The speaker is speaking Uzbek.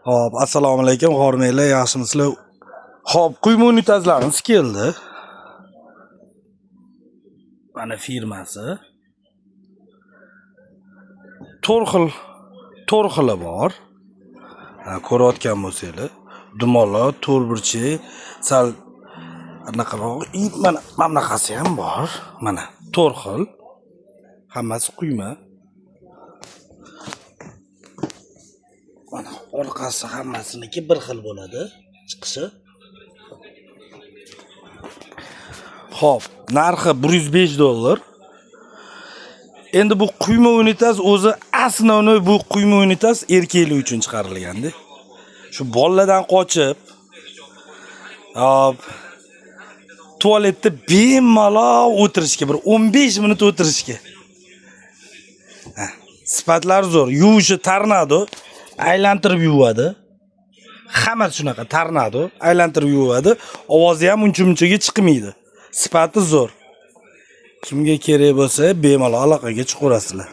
Xo'p, assalomu alaykum, hormanglar, yaxshimisizlar? Xo'p, quyma unitazlarimiz keldi. Mana firmasi. To'rt xil, to'rt xili bor. Ha, ko'rayotgan bo'lsanglar, dumaloq, to'rtburchak, sal anaqaroq, и mana bunaqasi ham bor. Mana to'rt xil. Hammasi quyma. Mana orqasi hammasiniki bir xil bo'ladi, chiqishi. Xo'p, narxi $105. Endi bu quyma unitaz o'zi основной, bu quyma unitaz erkaklar uchun chiqarilganda. Shu bolalardan qochib, hop, tualetda bemalol o'tirishga, bir 15 minut o'tirishga. Ha, sifatlari zo'r, yuvishi tornado, aylantirib yuvadi. Hammasi shunaqa tornado, aylantirib yuvadi. Ovozi ham uncha-munchaga chiqmaydi. Sifati zo'r. Kimga kerak bo'lsa, bemalol aloqaga chiqaverasizlar.